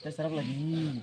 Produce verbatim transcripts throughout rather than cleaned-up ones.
Serak lagi.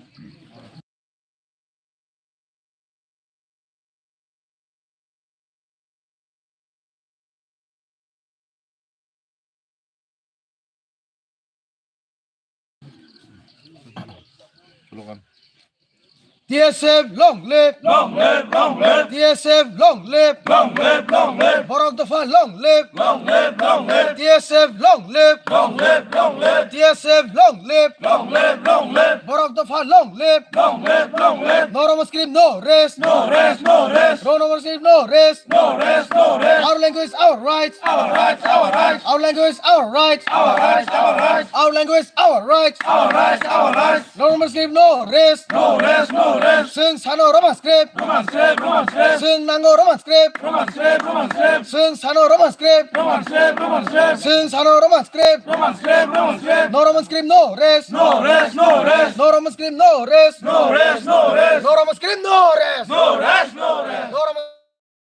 T S F long live! Long live, long live! T S F long live! Long live, long live! Borok Dopha long live! Long live, long live! T S F long live! Long live, long live! T S F long live! Long live, long live! Borok Dopha long live! Long live, long live! No Roman script, no rest! No rest, no rest! No Roman script, no rest! No rest, no rest! Our language, our rights! Our rights, our rights! Our language, our rights! Our rights, our rights! Our language, our rights! Our rights, our rights! No Roman script, no rest! No rest, no rest! Chwng sano Roman script! Roman script, Roman script! Chwng nango Roman script! Roman script, Roman script! Chwng sano Roman script! Roman script, Roman script! Chwng sano Roman script! Roman script, Roman script! No Roman script, no rest! No rest, no rest! No Roman script, no rest! No rest, no rest! No Roman script, no rest! No rest, no rest! No Roman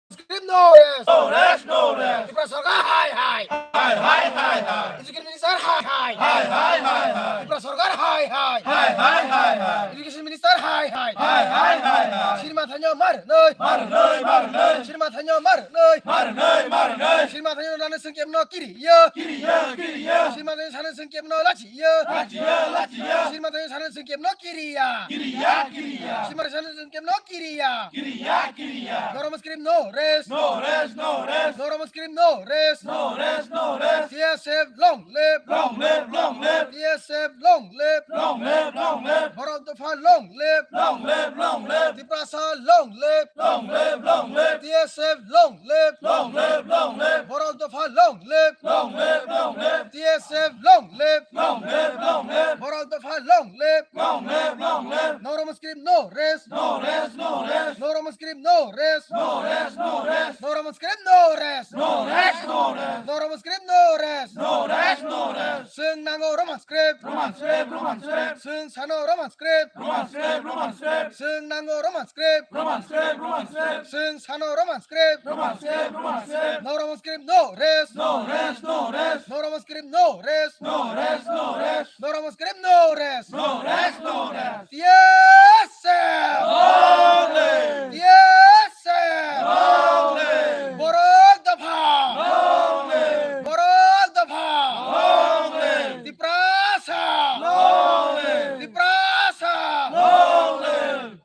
script, no rest! No rest, no rest! Tripura Sarkar, hai, hai! Hai, hai, hai, hai! Education Minister, hai, hai! Hai, hai, hai, hai! Tripura Sarkar, hai, hai! Hai, hai, hai, hai! Education Minister, hai, hai! Hai, hai, hai, hai! Sirma thanyo mar noi! Mar noi, mar noi! Sirma thanyo mar noi! Mar noi, mar noi! Sirma thanyo nana sengkem no kiri yo! Kiri yo, kiri yo! Sirma thanyo sana sengkem no lachi yo! Lachi yo, lachi yo! Sirma thanyo sana sengkem no kiri ya! Kiri ya, kiri ya! Sirma thanyo sana sengkem no kiri ya! Kiri ya, kiri ya! No Roman script, no rest! No rest, no rest! No Roman script, no rest! No rest, no rest! T S F long live! Long live, long live! T S F long live! Long live, long live! Borok Dopha long live! Long live, long live! Tiprasa long live! Long live, long live! T S F long live! Long live, long live! Borok Dopha long live! Long live, long live! T S F long live! Long live, long live! Borok Dopha long live! Long live, long live! No Roman script, no rest! No rest, no rest! No Roman script, no rest! No rest, no rest! No Roman script, no rest! No rest, no rest! No Roman script, no rest! No rest, no rest! Chwng nango Roman script! Roman script, Roman script! Chwng sano Roman script! Roman script, Roman script! Chwng nango Roman script! Roman script, Roman script! Chwng sano Roman script! Roman script, Roman script! No Roman script, no rest! No rest, no rest! No Roman script, no rest! No rest, no rest! No Roman script, no rest! No rest, no rest! T S F! Long live! T S F! Long live! Borok Dopha! Long live! Borok Dopha! Long live! Tiprasa! Long live! Tiprasa! Long live!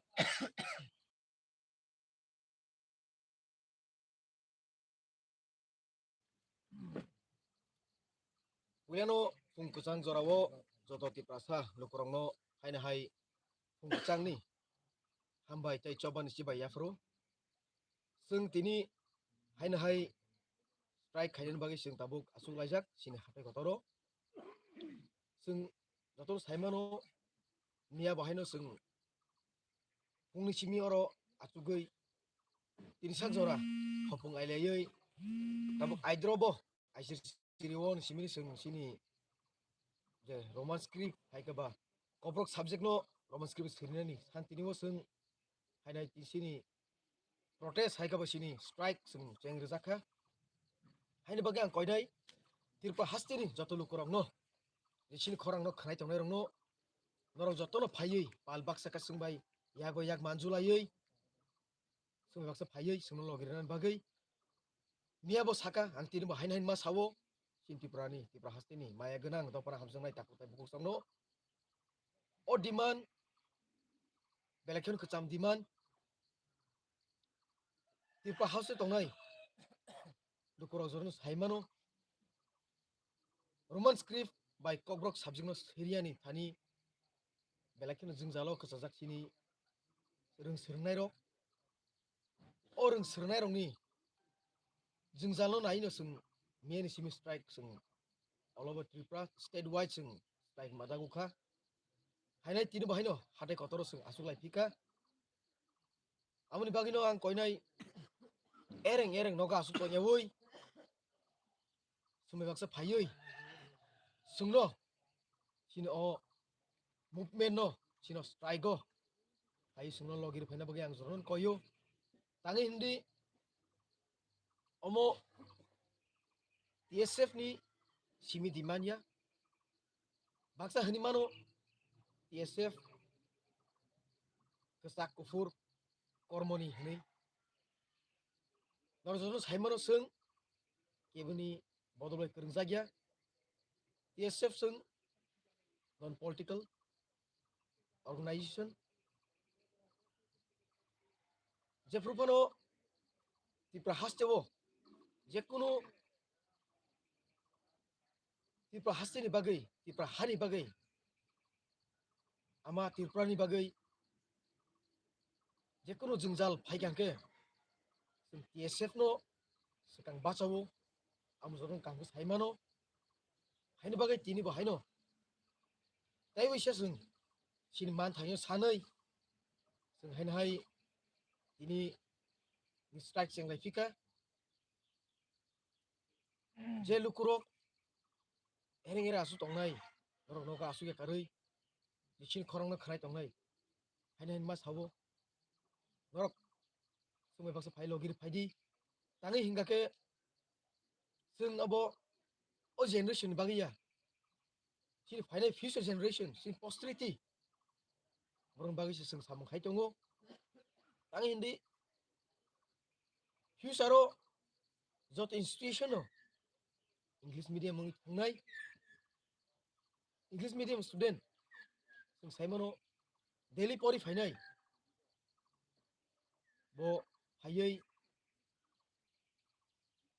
Puilano phung kwchang jorao joto Tiprasa lukurokno haino hai phung kwchangni hambai tei chobani chibai yaphuru. Chwng tini haino hai strike khainani bagwi chwng tabuk achuk laijak chini hatai kotoro. Chwng jotono saimano miya bo haino chwng phungni simi oro achugwi tini sak jora hopung ailaiwi tabuk aidrobo aisir siri o ni simi chwng chini je Roman script hai khe ba kobrok subject no Roman script sirinani santini o chwng hainai chini protest hai khe ba chini strike chwng cheng rijak kha. Haini bagwi ang koinai Tripura hasteni joto lukurokno je chini khorangno khwnai tongnairokno norok jotono phaiwi pal baksa khe chwng bai yago yak manjulaiwi chwng bai baksa phaiwi chwngno logi rwnani bagwi miya bo saka ang tini bo haino haino ma sao chini Tripurani Tripura hasteni maya gwnang dopara hamjaknai takhuk tai bukhuk chwngno o demand belai kheno kwcham demand Tripura house o tongnai lukurok jorano sai mano Roman script bai kokborok subject no siriyani thani belai kheno jwngjalo kwchajak chini rwng swrwngnairok. O rwng swrwngnairokni jwngjalo naino chwng miyani simi strike chwng all over Tripura state wide chwng strike majago kha. Hainai tini bo haino hatai kotoro chwng achuk lai phikha. Aboni bagwino ang koinai ereng ereng nogo aswk tongyawi chumui baksa phaiwi chwngno chini o movement no chini o strike o phaiwi chwngno logi rwphaina bagwi ang jorano koio. Tangwi hindi omo T S F ni simi demand ya. Baksa hwnwi mano T S F kwchak kuphur kormoni hwnwi norok jotono saimano chwng keboni bodol bai kwrwngjakya. T S F chwng non political organization. Jephru phano Tripura hasteo jekunu Tripura hasteni bagwi, Tripura hani bagwi, ama Tripurani bagwi jekunu jwngjal phaikha hwnkhe, chwng T S F no swkang bachao, amo jotono kaham khe saimano. Haini bagwi tini bo haino tei waisa chwng chini manthaino sanwi chwng haino hai tini strike chenglai phika. Je lukurok ereng ereng aswk tongnai, norok nogo aswk ya karwi, je chini khorokno khwnai tongnai, haino haino ma sabo, norok chwngbai baksa phai logiri phaidi, tangwi hingkha khe chwng abo o generation ni bagwi ya, chini phainai future generation, chini posterity, borokni bagwi se chwng samung khai tongo. Tangwi hindi future o joto institution o English medium wngwi thangnai, English medium student chwng saimano daily pori phainai, bo phaiwi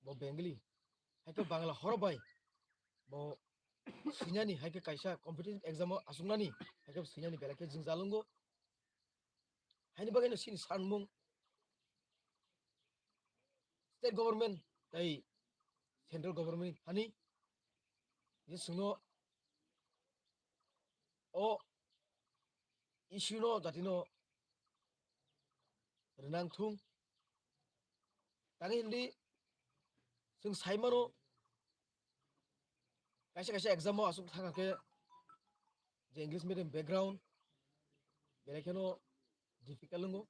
bo Bengali, hai khe Bangla horo bai bo swinani, hai khe kaisa competitive exam o achuknani, hai khe swinani belai khe jwngjal wngo. Haini bagwi no chini sanmung state government tei central government ni thani je chwngno o issue no jatino rwnang thung. Tangwi hindi chwng saimano kaisa kaisa exam o aswk thangkha khe je English medium background belai kheno difficult wngo.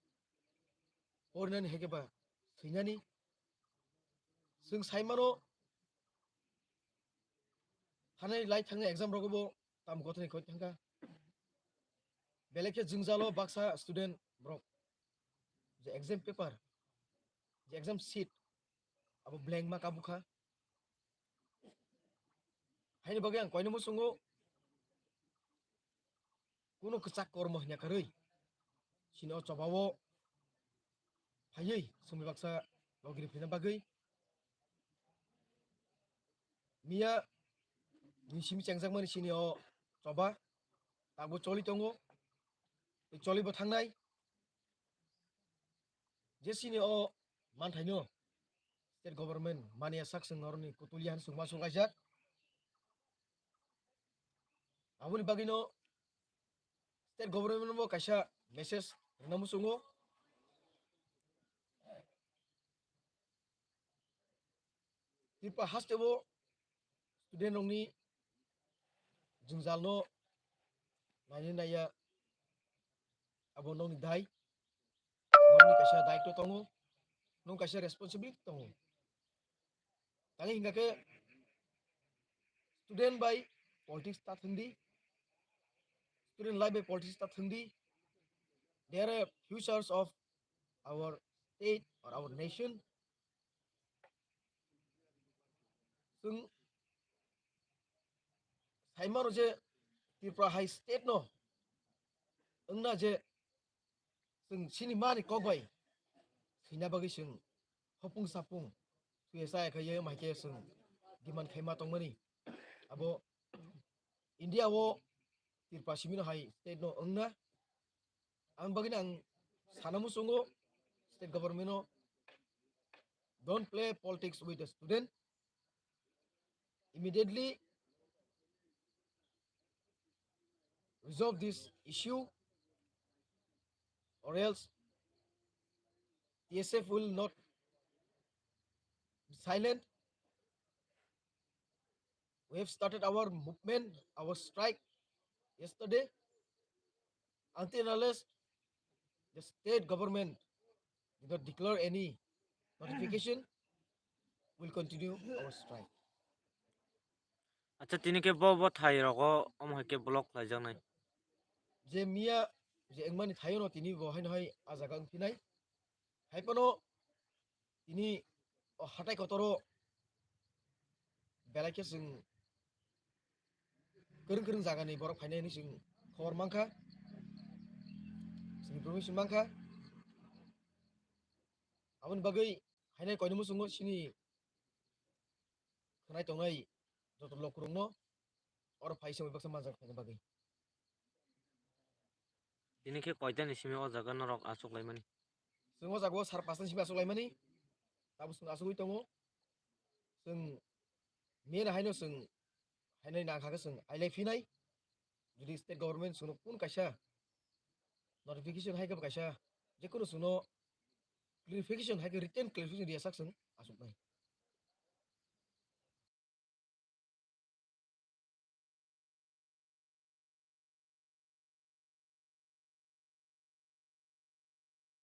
Porinani hai khe ba swinani chwng saimano thanai lai thangnai exam rogo bo tamo kothai koi thangkha. Belai khe jwngjalo baksa student borok je exam paper, je exam sheet abo blank ma kabukha. Haini bagwi ang koino muchungo kuno kwchak kormo hwnyakarwi chini o chobao phaiwi chwngni baksa logiri phaina bagwi. Miya ni simi chengjakmani chini o choba tabuk choli tongo, tei cholibo thangnai. Je chini o manthaino state government mani asak chwng noroni kutulia han chwngma chwng kaijak. Aboni bagwino state government bo kaisa message rwna muchungo. Tripura hasteo student rokni jwngjalno naina naiya abo nokni dai, nokni kaisa daitw tongo, nok kaisa responsibility tongo. Tangwi hingkha khe student bai politics ta thwngdi, student life bai politics ta thwngdi. They are futures of our state or our nation. Chwng saimano je Tripura hai state no wngna je chwng chini mani kok bai swina bagwi chwng hopung sapung suya chaya khai ye mai khe chwng demand khaima tongmani. Abo India o Tripura simino hai state no wngna. Ang bagwino ang sana muchungo state government no, don't play politics with the student. Immediately resolve this issue, or else T S F will not be silent. We have started our movement, our strike yesterday. Until unless the state government did not declare any notification, we'll continue our strike. Acha, tini khe bo, bo thai rogo omo hai khe block khlaijaknai. je miya je wngmani thaio no tini bo haino hai a jaga wngphinai. Hai phano tini o hatai kotoro belai khe chwng kwrwng kwrwng jagani borok phainai hinwi chwng khobor mankha, chwng information mankha. Aboni bagwi hainai koinwi muchungo chini khwnai tongnai joto lokurokno oro phai se baksa manjak phaina bagwi. Tini khe koitani simi o jaga norok achuk laimani? Chwng o jaga o sar pasta ni simi achuk laimani. Tabuk chwng achugwi tongo. Chwng mena haino chwng haino nangkha khe chwng ailai phinai. Jodi state government chwngno kun kaisa notification hai khe bo kaisa jekunu chwngno clarification hai khe written clarification riya sak chwng achuknai.